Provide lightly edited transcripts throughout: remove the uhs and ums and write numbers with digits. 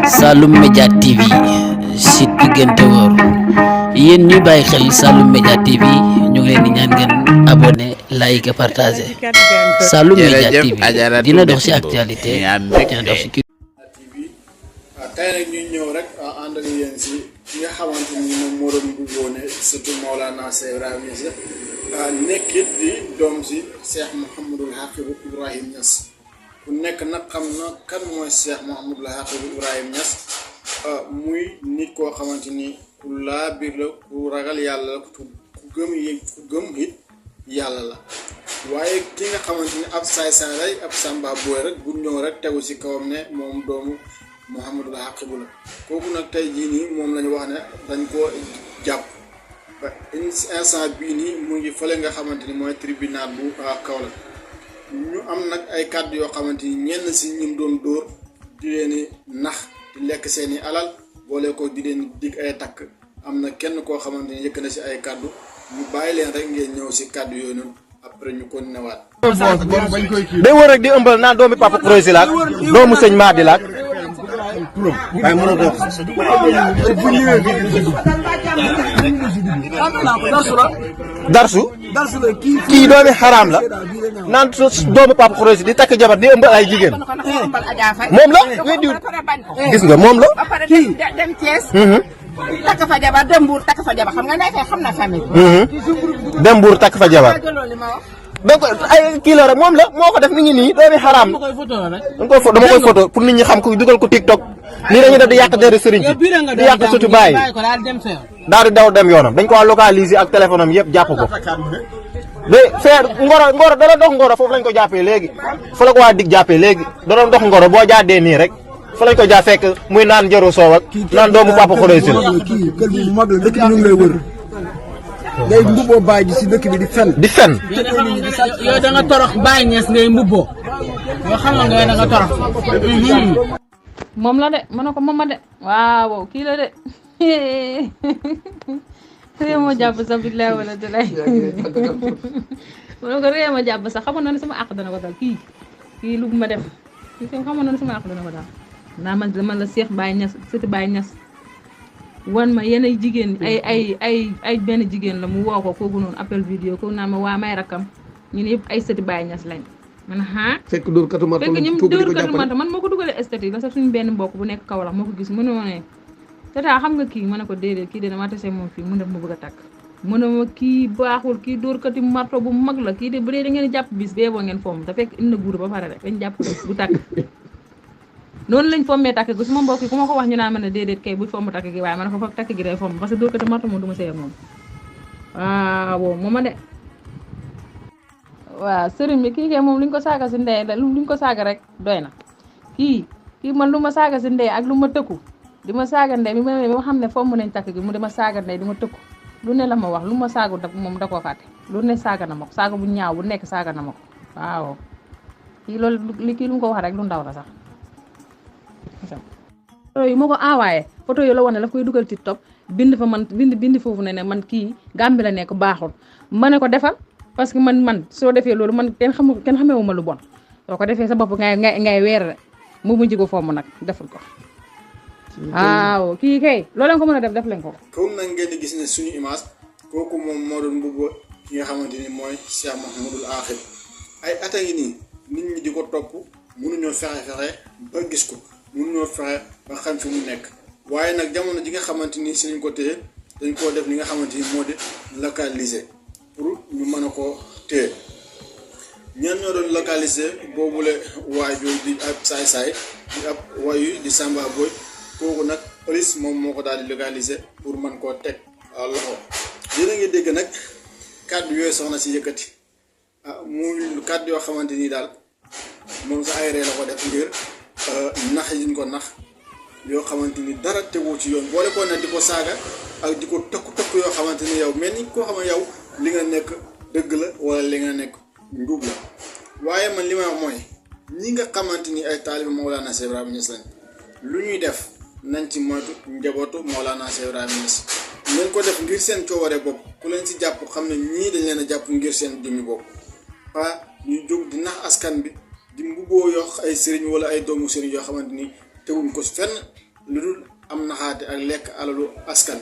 Saloum Média TV site bi gën te wóor yéen ñu bàyyi xel Saloum Média TV ñu ngi leen di ñaan ngeen abonné like partager Saloum Média TV dina dox ci actualité dina dox ci tey nag ñu ñëw rek ànd ak yéen si ki nga xamante ni moom moo doon bëggoone surtout Maolana Cheikh Ibrahima Niass nekkit di doom si Cheikh Mouhamadul Haqib Ibrahim Niass ku nekk nag xam na kan mooy Cheikh Mouhamadul Haqib Ibrahim Niass muy nit koo xamante ni ku laa biir la ku ragal yàlla la ku gëm it yàlla la waaye ki nga xamante ni ab saay-saay lay ab sàmba booy rek bu ñëw rek tegu si kawam ne moom doomu Mouhamadul Haqib la kooku nag tey jii nii moom lañu wax ne dañ koo jàpp ba instant bii nii mu ngi fële nga xamante ni mooy tribunal bu Kaolack ñu am nag ay kàddu yoo xamante ni ñenn si ñim doon dóor di leen nax di lekk seeni alal boole ko di leen dig ay takk am na kenn koo xamante ni yëkk na si ay kàddu ñu bàyyi leen rek ngeen ñëw si kàddu yooyu noonu après ñu ko newaat. day wër rek di ëmbal naan doomi papa Prosi laak doomu sëñ Madi laak waaye mën a dox darsu kii doomi xaraam la naan doomi papa Prosi di takk jabar di ëmbal ay jigéen moom la weddiwul gis nga moom la kii dem Thiès takk fa jabar dem Mbour takk fa jabar xam nga ne xam na famille dem Mbour takk fa jabar donc ay kii la rek moom la moo ko def mi ngi nii doomi xaraam dama koy photo pour nit ñi xam ko dugal ko TikTok nii dañuy def di yàq deri sëriñ di yàq sutu bàyyi daal di daw dem yoonam dañ ko localiser ak téléphone am yëpp jàpp ko de feer ngoro dala dox ngoro foofu lañ ko jàppee léegi fa la ko waa dig jàppee léegi da doon dox ngoro boo jaadee nii rek fa lañ ko jàpp fekk muy naan jëru soow ak naan doomu papa Xuraysi la kii kër bi mag la dëkk bi ñu ngi lay wër ngay mbubboo Baye ji si dëkk bi di fen yow da nga torox Baye Niass ngay mbubboo yoo xam nga da nga torox moom la de ma ne ko moom de waaw kii la de réew ma jàpp sax billahi wala dalay ma ne ko réew ma jàpp sax xamoon na ne sama àq dana ko dal kii lu ma def kii xamoon na ne sama àq dana ko dal naa man la Cheikh Baye Niass sëti Baye Niass wan ma yenn jigéen ay benn jigéen la mu woo ko kooku noonu appel vidéo kooku naa ma waa may rakkam ñu ne yëpp ay sëti Baye Niass lañ man fekk dóor katu marto fekk ñoom dóor katu marto man moo ko dugalee statut la sax suñu benn mbokk bu nekk Kaolack moo ko gis mu ne ma ne tata xam nga kii ma ne ko déedéet kii de dama tase moom fii mu def ma bëgg a takk mu ne ma kii baaxul kii dóor kati marto bu mag la kii de bu dee da ngeen jàpp bis bee boo ngeen fomm te fekk indi na guur ba pare rek dañ jàpp bu takk noonu lañ fommee takk gi su ma mbokk yi ku ma ko wax ñu naan ma ne déedéet kay bu fomm takk gi waaye ma ne ko foog takk gi day fomm parce que dóor kati marto moom du ma sëy moom waaw mooma de waaw sëriñ bi kii kay moom luñ ko saaga si ndey luñ ko saaga rek doy na kii man lu ma saaga si ndey ak lu ma tëkku di ma saaga ndey bi ma xam ne fomm nañ takk gi mu dama saaga ndey di ma tëkku lu ne la ma wax lu ma saagu dak moom da koo fàtte lu ne saaga na ma ko saaga bu ñaaw bu nekk saaga na ma ko waaw kii loolu kii lu mu ko wax rek lu ndaw la sax photo yi moo ko envoyé photo yi la wane la koy dugal TikTok bind fa man bind foofu ne man kii Gàmbi la nekk baaxul ma ne ko defal parce que man soo defee loolu man kenn xamewu ma lu bon soo ko defee sa bopp ngay weer mu mujj ko fomm nag deful ko waaw kii kay loo leen ko mën a def leen ko comme nag ngeen di gis ne suñu image kooku moom moo doon mbubb ki nga xamante ni mooy Cheikh Mouhamadul Haqib ay at a ngi nii nit ñi di ko topp mënuñoo fexe ba gis ko mënuñoo fexe ba xam fi mu nekk waaye nag jamono ji nga xamante ni si lañ ko téye dañ koo def li nga xamante ni moo di localiser pour ñu mën a koo téye ñan ñoo doon localiser boobule waajur di ab saay-saay di ab wayu di Samba Boy kooku nag police moom moo ko daal di localiser pour mën koo teg loxo yéen a ngi dégg nag kàddu yooyu soxna si yëkkati muy kàddu yoo xamante ni daal moom sa ay ree la ko def ngir nax yiñ ko nax yoo xamante ni dara tegoo ci yoon boole ko nag di ko saaga ak di ko tëkk yoo xamante ni yow mel ni koo xam ne yow li nga nekk dëgg la wala li nga nekk njub la waaye man li may wax mooy ñi nga xamante ni ay taalibe Maolana Cheikh Ibrahima Niass lañ lu ñuy def nañ ci moytu njabootu Maolana Cheikh Ibrahima Niass ngeen ko def ngir seen coobare bopp ku leen si jàpp xam ne ñii dañ leen a jàpp ngir seen jëmmi bopp pas ñu jóg di nax askan bi di mbubboo yoo ay sëriñ wala ay doomu sëriñ yoo xamante ni teguñ ko fenn lu dul am naxaate ak lekk alalu askan.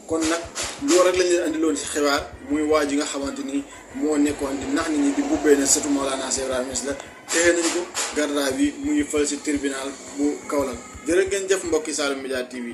kon nag loolu rek lañ leen andiloon ci xibaar muy waa ji nga xamante ni moo nekkoon di nax nit ñi di bubbee ne sëtu Mawlana Cheikh Ibrahima Niass la téye nañ ko garda bi muy fal ci tribunal bu Kaolack. jërë ngeen jëf mbokki Saloum Média TV.